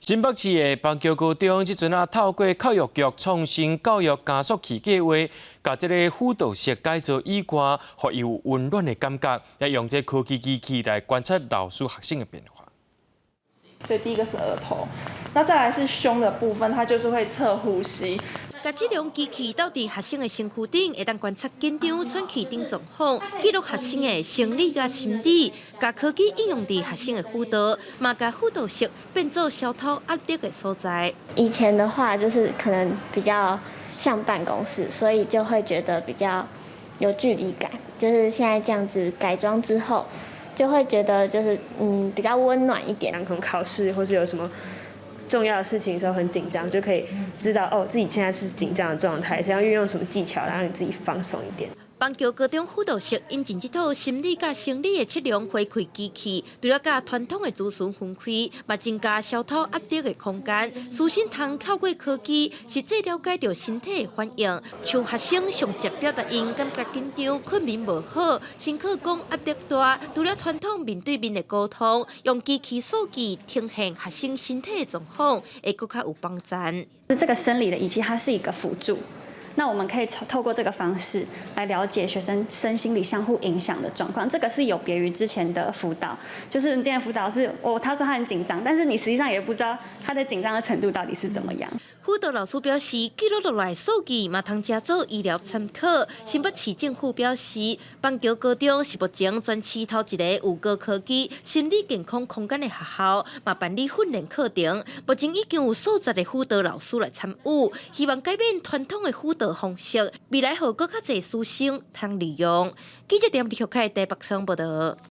新北市的邦橋高中，這陣啊透過教育局創新教育加速器計劃，共這個輔導室改造以外，予伊有溫暖的感覺，也用這科技機器來觀察老師學生的變化。所以第一個是額頭，那再來是胸的部分，它就是會測呼吸。共這種機器鬥佇學生的身軀頂，會當觀察緊張、喘氣等狀況，記錄學生的生理佮心理。共科技應用佇學生的輔導，嘛共輔導室變做消除壓力的所在。以前的話，就是可能比較像辦公室，所以就會覺得比較有距離感。就是現在這樣子改裝之後，就會覺得就是比較溫暖一點。可能考試或是有什麼重要的事情的時候很緊張，就可以知道哦，自己現在是緊張的狀態，想要運用什麼技巧來讓你自己放鬆一點。邦橋高中輔導室引進這套心理佮生理的測量回饋機器，除了共傳統的諮詢分開，嘛增加消除壓力的空間。師生通透過科技，實際了解著身體的反應。像學生上捷表達𪜶感覺緊張、睏眠無好，上課講壓力大。除了傳統面對面的溝通，用機器數據呈現學生身體的狀況，會閣較有幫助。這個生理的儀器，它是一個輔助。那我們可以透過這個方式來了解學生身心理相互影響的狀況，這個是有別於之前的輔導，就是之前輔導是，哦，他說他很緊張，但是你實際上也不知道他的緊張的程度到底是怎麼樣。輔導老師表示，記錄落來數據嘛通當做醫療參考。新北市政府表示，邦橋高中是目前全市頭一個有高科技心理健康空間的學校，嘛辦理訓練課程，目前已經有數十个輔導老師來參與，希望改變傳統的輔導方式，未來予閣較濟師生通利用。記者點李學凱台北場報道。